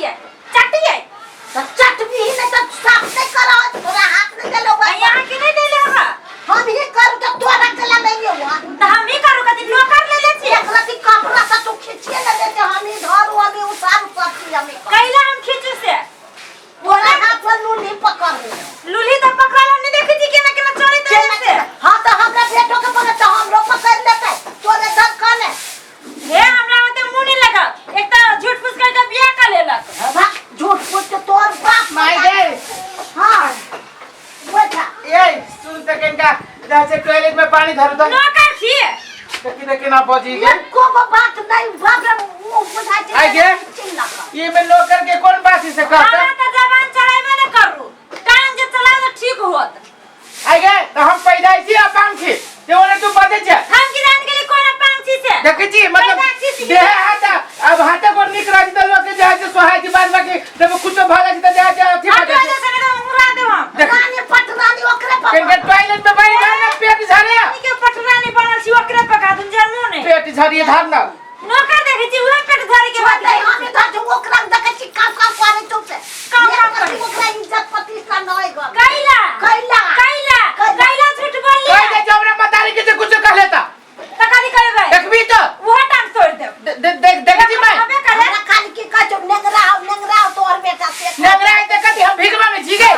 करिए चटिए। तऽ चटबी नहि तऽ साफ नहि करऽ, तोरा हाथ नहि देलौ। आ यहाँ के नहीं देले हमरा। हम ही करू तऽ तोरा केला नहीं हुआ? तऽ हम ही करू, कथी नौकर ले ले छियै? एक रति कपड़ा से तू खींचिए न देते, हम ही धरू, हम ही उतारू, सब चीज हम ही करू। कैला हम खींचू से? तोरा हाथ पर लूली पकड़ ले। लूली तऽ पकड़ल हम नहीं देखै छी केना केना चलैत रहै से। हाँ, तऽ हमरा बेटो के पकड़ तऽ हमरो पकड़ लेतै, तोरे धक्का ने। हे, हमरा ओते मुंह नहीं लगा, एक तऽ झूठ फूस करके बियाह कर लेलक। भाग, झूठ फूस के तोर बाप। माय गे। हाँ, बैठा। ए, सुन त कनिका, जा से टॉयलेट में पानी धरू त। नौकर छियै। देखी त केना बजी गे। एको गो बात नहीं, बाप रे, मुंह बुझाइ छै। आइ गे। चिल्ला। ये में नौकर के कोन बात से कहता? हमरा तऽ जबान चलाबे ने करू, टांग जे चलाउ तऽ ठीक होत। आइ गे, त हम पैदाइशी अपांग छी ते ओने तू बजै छै। हम की जान गेली कोन अपांग छी से। देखै छी, मतलब पैदाइशी छी। देह हाथ अब हाथे गोर निक रहै छै त लोक के जाइ छै सोहाय छै, बाद बाकी जब कुछो भऽ जाइ छै त जाइ छै अथी भऽ हटो जाइ छै। से नहीं तऽ उड़ा देब हम। देख। रानी पटरानी ओकरे पर। कनिका टॉयलेट में पानी धर ना, पेट झरे। के पटरानी बनल छी, ओकरे पका दून जरमो नहीं। पेट झरिए, धर ना। नौकर देखै छी उहे पेट झरे के बात। छोड़ दे, हम इधर जो ओकरा देखै छी काम काम करे छौ से। काम काम एक करे। ओकरा इज्जत प्रतिष्ठा नहीं गल। कैला। कैला। कैला। कैला। कैला झूठ बोलली? कह दे हमरा मतारी के जे कुछो कह लेता। तऽ कथी करबै? देखबी तो। उहे टांग तोड़ देब। देख, देखै छी मैं। हबे करे। हमरा खाली की कहै छौ, नेंगरा हो, नेंगरा हो तोहर बेटा से। नेंगरा है त कथी, हम भीख मांगे छी गे?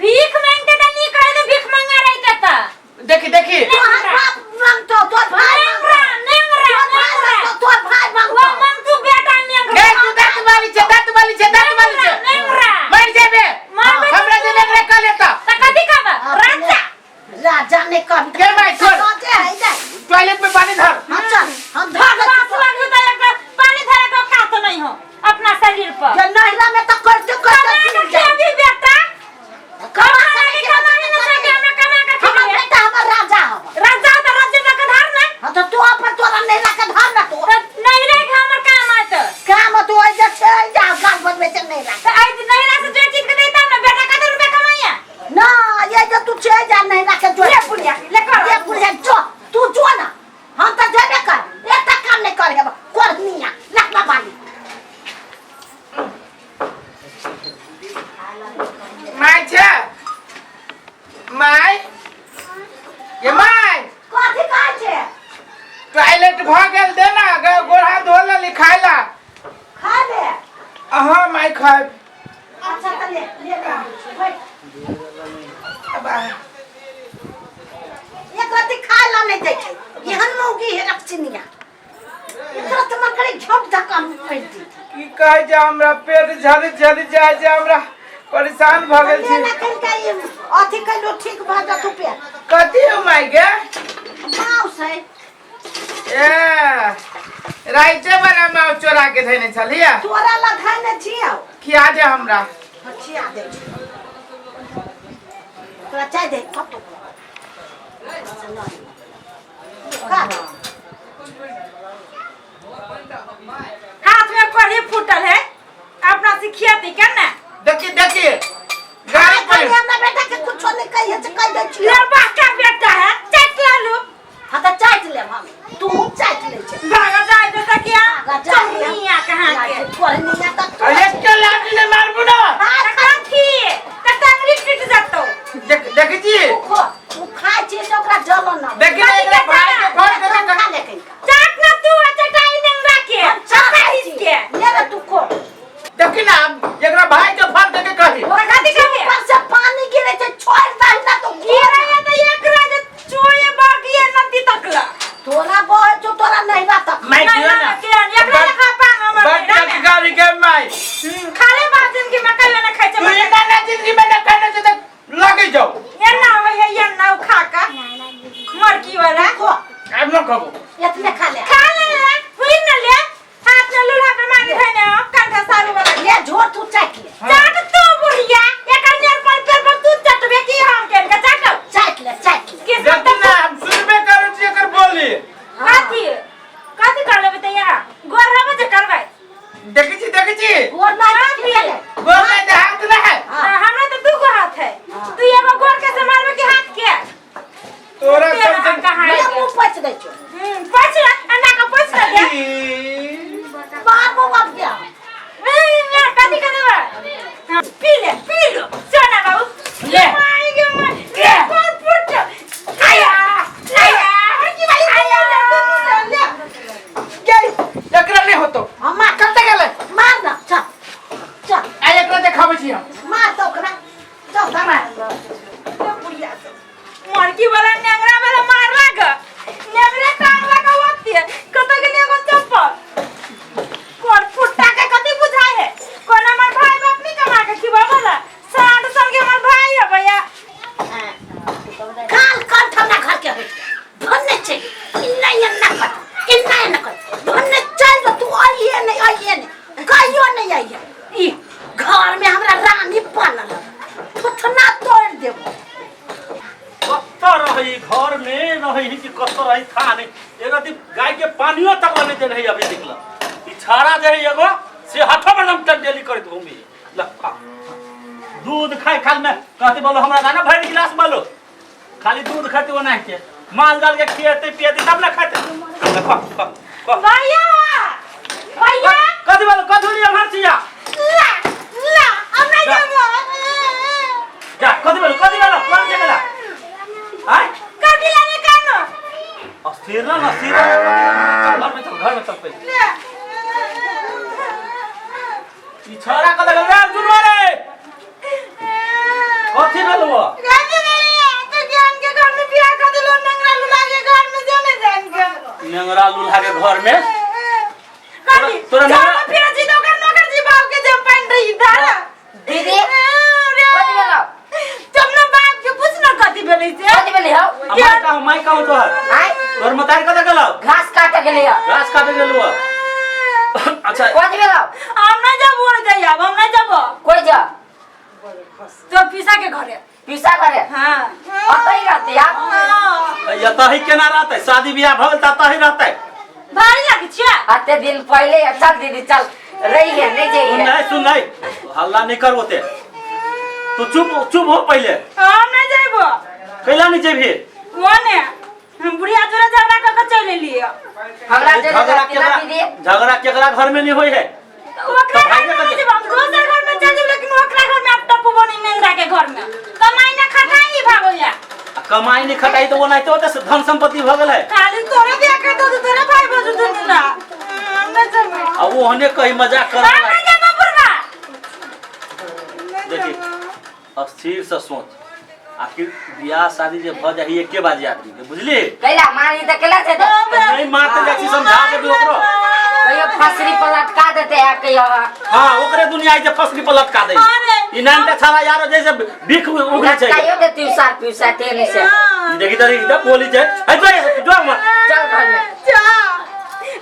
भीख मांगते तऽ नीक रहै, भीख मंगा रहते तऽ। देखी देखी। तोहर बाप मांगतो, तोहर भाई नेंगरा। मांगतो। नेंगरा। तोहर भाई नेंगरा। मांगतो, तोहर भाई वो मांगतो। मंग तू बेटा नेंगरा। गे, तू दंत वाली छे, दंत वाली छे, दंत वाली छे। नेंगरा। मर जेबे। मरबे। हमरा जे नेंगरा कह लेता। तऽ कथी कहबै? राजा। राजा ने कभी। के भाई, छोड़। राजे है जाय। टॉयलेट में पानी धर। हाँ, चल, हम धर दै बास छी। लागू तऽ एक पानी धरे के औकात नहीं हो अपना शरीर पर। जे नहिरा में तऽ करते करते कमा के गिर जाय। खियाबी बेटा। कमा कमा के के कमा के ना सके, हमरा कमा के हमर खियाबी। बेटा हमर राजा हब। राजा तऽ राज्य के धर ना। हाँ, तऽ तू अपन तोरा नहिरा के धर ना तू। तऽ नहिरा के हमर काम आत। काम तू ऐसे छै जा गाल बनबै छै नहिरा। तऽ आइ नहिरा से जो चीज के देता ना बेटा कते रुपया कमाइया? ना, ये जो तू छै जा नहिरा के जो। ले बुढ़िया, ले कर। ले बुढ़िया, जो तू जो ना, हम तऽ जेबे कर, एकटा काम नहीं करे हेब कोरनिया लखना बाली। My छे, my ये my. कथी कहै छै? टॉयलेट भ गेल, दे ना गोड़ हाथ धो लेली, खाय ला। खा ले। अहाँ my खाय। अच्छा, तऽ ले ले ले, बैठ। अब आ। एक रत्ती खाय ला नहीं दै छै, एहन मौगी है रक्षिनिया, एकरा तऽ मन करे झोंक धक्का मारि दी। की कहै छै, हमरा पेट झरि झरि जाइ छै, हमरा परेशान भऽ गेल ले छी। ना, कनिका ई अथी कैलो, ठीक भऽ जेतौ पेट। कथी हो माय गे? माउस है। ए, राइते वाला माउ चोरा के धैने छलियै? तोरा लग ने छियौ। खिया दे हमरा। खिया दे छी तोरा, चाय दे कतौ खा। हाथ में कढ़ी फूटल है, अपना से खियाती के ना। देखी देखी, गाड़ी पर। हमरा बेटा के कुछो नहीं कहिए से कह दै छियौ। लड़बा का बेटा है, चट लालू। हाँ, तऽ चाटि लेब हम, तू चाटि लै छै। भागा जाए तो तकिया। भागा जाए। चोरनिया कहाँ के। कोरनिया तक। अरे, एक लाठी ने मारबू ना। तऽ कथी तऽ टंगरी टूट जतौ। देख, देखै छी। तू खो, तू खाइ छी तऽ ओकरा जलन ना। देखी ने, एकरा भाई के फोन खा कर। ले कनिका। चाट ना तू आ चटाई नेंगरा के। हम चाटै छी। के ले रे, तू खो। देखी ना, एकरा भाई के फोन करके कही। ओकरा कथी कहबे? ऊपर से पानी गिरे छै, छोड़ दही ना तू। गिरे है तऽ एकरा जे चोये बागिए नदी तकला। तोरा बहै छौ तोरा नहिरा तक। माय दियो ना। एकरा लेखा पांग हमर बड़ नहिरा में। गाड़ी के माय। खाले बाप जिंदगी में कहियो ना खाइ छै। तू इना ना जिंदगी में ना खाने से त लगे जाओ। एना होइ है, एना उ खा का मरकी वाला। खो। अब न खबो। एतने खा ले। खा ले ले, हुई न ले, हाथ में लूल्हा पे मांगी धइने हो कंठा सारू वाला। ले झोर, तू चाटि ले। चाट तू बुढ़िया, एकर नेर पर पेड़ पर तू चटबे की हम केन के चाटब? चाटि ले, चाटि ले। किस्मत। देखी ना, हम सुनबे करै छी एकर बोली। कथी कथी कर लेबै त यहाँ गोर हबे जे करबै? देखै छी, देखै छी। गोर नहि तऽ की भेलै? गोर नहीं त हाथ ना है। हाँ। हमरा तऽ दू गो हाथ है। हाँ। तू एगो गोर के से मारबे कि हाथ के? तोरा तेरा सब कहाँ ले है? मुँह पोछि दै छौ। पोछ ले, अंडा के पोछ ले दे। ई, मारबो बाप के। ए, देने है अभी निकला ई छाड़ा जे है एगो से हाथों में एकदम टंडेली करैत घूमी ल खा दूध खाए खाल में कहते बोलो हमरा दाना भरि गिलास बोलो खाली दूध खाते ओना के माल जाल के खिएते पिएते तब ना खाते ल खा खा खा। भैया भैया कथी बोलो कथी लिया हमार चिया ला ला हम नहीं जा। जाबो जा कथी बोलो कथी बोलो कौन जगह आय कथी लाने कानो अस्थिर ना अस्थिर रह। घर में चल घर में चल पहले ले ई छोरा कत गेल रे अर्जुन रे कथी भेल वो कथी भेलै तो ज्ञान के घर में बियाह कर देलो नंगरा लुला के घर में जाने जान के नेंगरा लुल्हा के घर में कथी तोरा नंगरा- फिर जी दोकर नौकर जी बाप के जम पाइन रही धारा दीदी कथी भेलौ तुम ना बाप के पूछ ना कथी भेलै से कथी भेलै हौ आ माय कहूँ माय कहूँ तोहर आय तोहर मतार कत गेल घास काटे गेलै हौ घास काटे गेल वो अच्छा कथी भेलौ हम नहीं जाबो जाइब हम नहीं जाबो कोइ जा तो पीसा के घरे पीसा घरे हाँ अतै रहतै आब हाँ। एतऽ ही केना रहतै शादी बियाह भऽ गेल तऽ एतऽ ही रहतै भारी लागै छियै अते दिन पहिले चल दीदी चल रही है नहीं सुन जाइए नहीं सुन नहीं हल्ला नहीं कर ओते तू चुप चुप हो पहिले हम नहीं जाइबो कैला नहीं जेबही वो ने हम बुढ़िया जोरे झगड़ा कऽ के चलि एलियै हमरा जरे झगड़ा रहती ना केकरा दीदी झगड़ा केकरा घर में नहीं होई है तऽ ओकरा तऽ घर में भाइये नहीं जेबै हम दोसर घर में चलि जेबै लेकिन ओकरा घर में आब टप्पू बनी नेंगरा के घर में कमाई ना खटाई भागोया आ कमाई नहीं खटाई तो ओनाहिते होते से धन संपत्ति भऽ गेल है खाली तोरे बियाह कर दो तोरे भाई बजू दुनू ना हम नहीं जेबै आ ओहने कहीं मजाक कर हम नहीं जेबै बुढ़वा देखी अस्थिर से सोच आखिर बियाह शादी जे भऽ जाइ एके बाजी आदमी के बुझली कैला मारी तऽ केला छै तऽ नहीं मारते जाइ छी समझा देबी ओकरो कहियो फसरी पर लटका देते है कहियो हाँ ओकरे दुनिया जे फसली पर लटका दे अरे। ई नाम छाड़ा यारो जैसे भीख उगले छै लटकाइयो देती उसार पिउसार तेल से ई देखी तरी ई तऽ बोली छै है जो जो मर चल घर में जा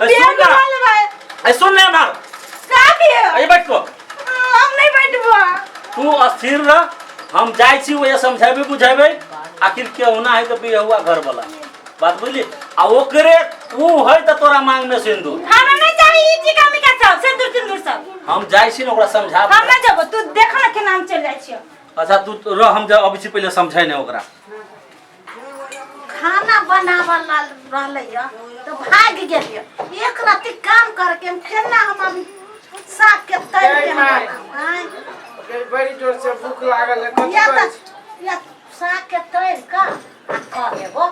ए, सुन ना। भाई ए सुन ले हमार का दियो ए बैठ को हम नहीं बैठबो तू अस्थिर रह हम जाइ छी ओहे समझेबै बुझेबै आखिर केहुना है तऽ बिरहुआ घर वाला बात बुझली आ ओकरे ऊ है तऽ तोरा मांग में सिंदूर हमरा नहीं चाहिए ई चिका मिका सब सिंदूर तिंदूर सब हम जाइ छी ने ओकरा समझा हम नहीं जेबो तू देख ना केना हम चल जाइ छियो अच्छा तू रह हम अबै छी पहिले समझै ने ओकरा खाना बनावल रहलै है तो भाग गेलियै एक राति काम करके हम केना हम अभी साग के तैर के हम बनाउ, आँय? बड़ी जोर से भूख लागल है कथी या करै तऽ छी? या साग के तैर कऽ आ कऽ लेबो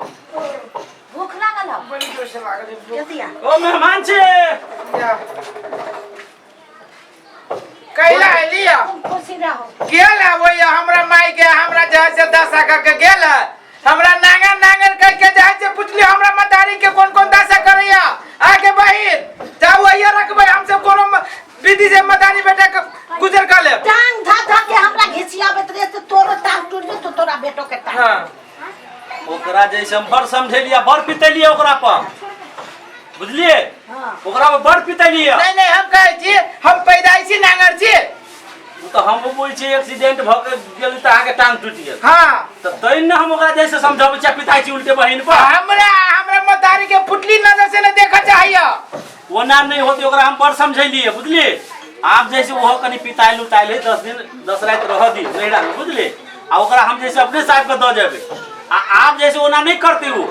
भूख लागल हौ बड़ी जोर से लागल है भूख यदिया ओ मेहमान छी या। कैला एली है तुम खुशी रहो गेल है वही हमरा माई के हमरा जहाँ से दशा करके गेल है हमरा नांगर नांगर कह के जहाँ से पूछली हमरा मतारी के कौन कौन दशा करैया आगे बहिन जाऊ वही रखबै हम सब कोनो विधि से मतारी बेटा के गुजर कर लेब टांग धा धा के हमरा घिसियाबैत रहे तो तोरो टांग टूट जेतो तोरा बेटो के टांग हाँ ओकरा जैसे हम बड़ समझेलियै बड़ पितेलियै ओकरा पर बुझलियै ओकरा पर बड़ पितेलियै नहीं नहीं हम कहै छी हम पैदाइशी नांगर छी ओ तऽ हम बुझै छियै एक्सीडेंट भऽ के गेल तऽ अहाँके टांग टूटि गेल हाँ तऽ तैं ने हम ओकरा जैसे समझाबै छियै पिताइ छी उल्टे बहिन पर हमरा हमरा मतारी के फुटली नजर से न देखा चाहिए ओना नहि होतै ओकरा हम बड़ समझेलियै बुझलियै आब जैसे ओहो कनि पिताइल उताइल है 10 दिन 10 राति रह दी नैहरा मे बुझलियै आ ओकरा हम जैसे अपने साहब के दऽ जेबै आ आब जैसे ओना नहि करतै ओ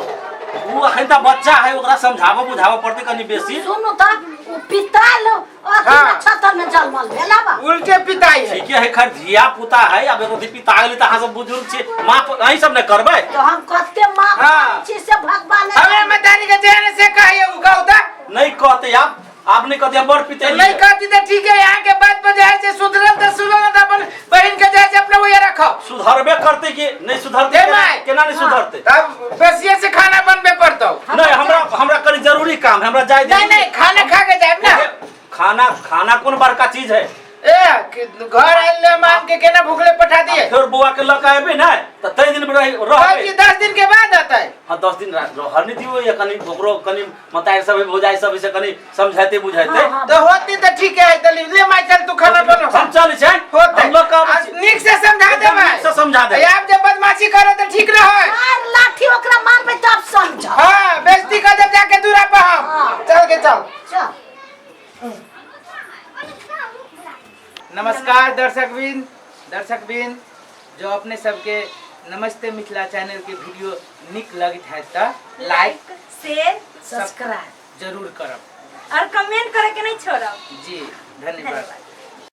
ओ अखन तऽ बच्चा है ओकरा समझाबऽ बुझाबऽ पड़तै कनि बेसी सुनू तऽ ओ पिताल अथी हाँ। नक्षत्र में जन्मल भेला बा उल्टे पिताई है ठीके है खैर धिया पुता है आब एगो पिता गेलै तऽ अहाँ सब बुजुर्ग छी माफ अहीं सब ने करबै तो हम कते माफ हाँ। करै छी से भगवान हमरा मतारी के चेहरे से कहिए उ कहू त नहि कहतै आब आब नहि कहतै हम बड़ पितेलियै नहीं कहती तो ठीक है यहाँ के बात पर जाए से सुधरल तो सुधरल तो अपन बहन के जाए से अपने वही रखो सुधरबे करतै कि नहि सुधरतै हे केना my. केना नहि सुधरतै तब बेसिए से खाना बनबे पड़तो नहि हमरा हमरा कनि जरूरी काम है हमरा जाय नहीं नहीं खाना खा के जाए ना खाना खाना कोन बड़का चीज है ए घर आयल ले मान के केना भूखले पठा दिए फेर बौआ के लऽ के एबै ने तऽ तै दिन रह कहै रहबै छी 10 दिन के बाद अतै हाँ 10 दिन रहऽ नहि दियौ या कनि ओकरो कनि मतारि सब भौजाइ सब से कनि समझाते बुझाते हाँ, हाँ। तो होती तो ठीक है तो ले माई चल तू खाना बनो हम चलै छै होते हम लऽ के आबै छी। नीक से समझा एकदम देबै नीक से समझा देबै। आप जब बदमाशी करो तो ठीक रहे मार लाठी ओकरा मारबै तब समझ हाँ बेइज्जती कर देब जाके दूरा पर हम हाँ। चल के चल चल नमस्कार दर्शकबिन, दर्शकबिन जो अपने सबके नमस्ते मिथिला चैनल के वीडियो निक लगत है त लाइक, शेयर, सब्सक्राइब जरूर करब और कमेंट करे के नहीं छोड़ब। जी, धन्यवाद। धन्यवाद।